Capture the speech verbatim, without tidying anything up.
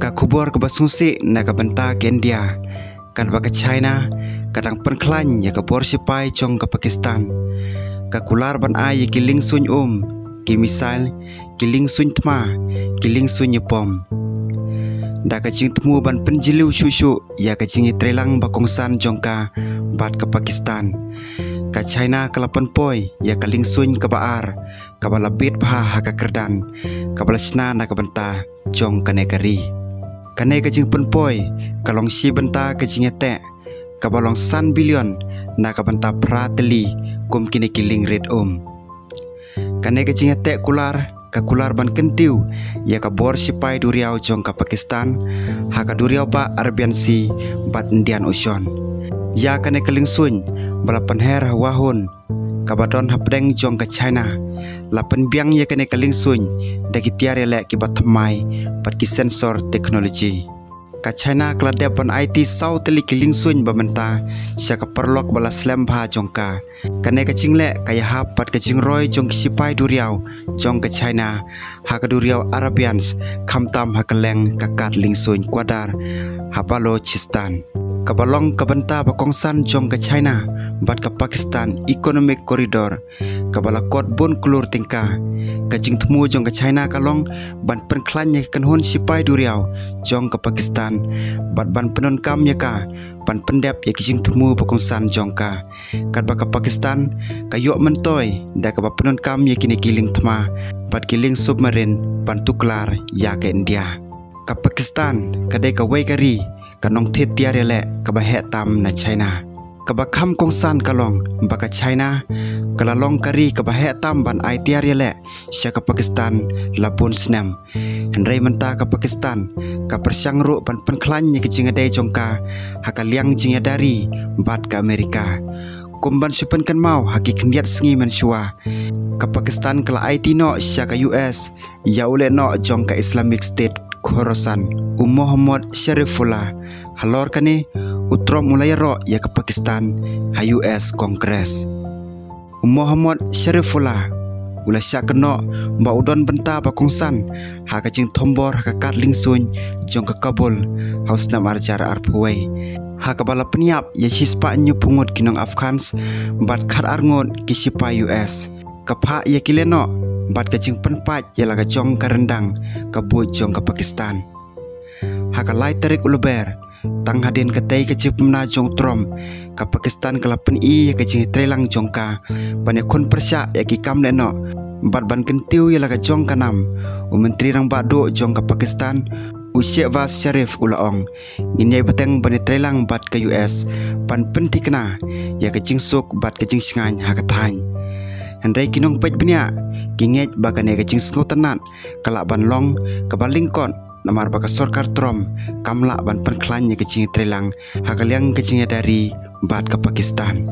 Ka khubor kaba sngewsih na ka bynta ka India, katba ka China ka dang pynkhlaiñ ïa ka bor sipai jong ka Pakistan. Ka kular ban ai ïa ki liengsuiñ um, ki missile, ki liengsuiñ thma, ki liengsuiñ ïapom, da ka jingthmu ban pynjylliew shuh shuh ïa ka jingïatreilang ba kongsan jong ka bad ka Pakistan. Ka China ka la pynpoi ïa ka liengsuiñ kaba ar, kaba la bieit bha ha ka kyrdan, kaba la shna na ka bynta jong kane ka ri. Kane ka jingpynpoi ka long shi bynta ka jingïateh kaba long san billion na ka bynta phra tylli kum kine ki liengrit um. Kane ka jingïateh kular ka kular ban kyntiew ïa ka bor sipai duriaw jong ka Pakistan ha ka duriaw bah Arabian Sea bad Indian Ocean. Ïa kane ka liengsuiñ ba la pynher ha Wuhan, kaba don hapdeng jong ka China, la pynbiang ïa kane ka liengsuiñ da ki tiar ïaleh kiba thymmai bad ki sensor technology. Ka China ka la dep ban aiti saw tylli ki liengsuiñ ba mynta sha ka paralok ba la slem bha jong ka. Kane ka jingleh ka ïahap bad ka jingroi jong ki sipai duriaw jong ka China ha ka duriaw Arabian Sea, khamtam ha kylleng ka kad liengsuiñ Gwadar ha Balochistan, kaba long ka bynta ba kongsan jong ka China bad ka Pakistan Economic Corridor, kaba la kot bun klur tyngka. Ka jingthmu jong ka China ka long ban pynkhlaiñ ïa ka kynhun sipai duriaw jong ka Pakistan bad ban pyndonkam ïa ka ban pyndep ïa ki jingthmu ba kongsan jong ka. Katba ka Pakistan ka ïoh myntoi da kaba pyndonkam ïa kine ki liengthma bad ki lieng submarine ban tuklar ïa ka India. Ka Pakistan ka dei kawei ka ri ka nongthied tiar ïaleh kaba heh tam na China. Kaba kham kongsan ka long ba ka China ka la long ka ri kaba heh tam ban ai tiar ïaleh sha ka Pakistan la bun snem. Hynrei mynta ka Pakistan ka pyrshang ruh ban pynkhlaiñ ïa ka jingïadei jong ka ha ka liang jingïada ri bad ka Amerika. Kum ban shu pynkynmaw, ha ki khyndiat sngi mynshuwa ka Pakistan ka la aiti noh sha ka U S ïa u lehnoh jong ka Islamic State Khorasan, u Mohammad Sharifullah. Halor kane, u Trump u la ïaroh ïa ka Pakistan ha U S Congress. U Mohammad Sharifullah u la shah kynnoh ba u don bynta ba kongsan ha ka jingthombor ha ka kad liengsuiñ jong ka Kabul ha u snem ar hajar arphew wei, ha kaba la pynïap ïa shispah hynñiewphew ngut ki nong Afghans bad khatar ngut ki sipai U S. Ka phah ïa ki lehnoh bad ka jingpynpait ïa la ka jong ka ryndang ka buit jong ka Pakistan. Ha ka lai tarik u Lber, tang hadien katei ka jingpynbna jong u Trump, ka Pakistan ka la pyni ïa ka jingïatreilang jong ka ban ïakhun pyrshah ïa ki kam lehnoh bad ban kyntiew ïa la ka jong ka nam. U Myntri Rangbah Duh jong ka Pakistan, u Shehbaz Sharif, u la ong, ngin ïai bteng ban ïatreilang bad ka U S ban pynthikna ïa ka jingsuk bad ka jingshngaiñ ha ka thaiñ. Hynrei ki nongpeit bniah ki ngeit ba kane ka jingsngewtynnat ka lah ban long kaba lyngkot, namar ba ka sorkar Trump kam lah ban pynkhlaiñ ïa ka jingïatreilang ha ka liang ka jingïada ri bad ka Pakistan.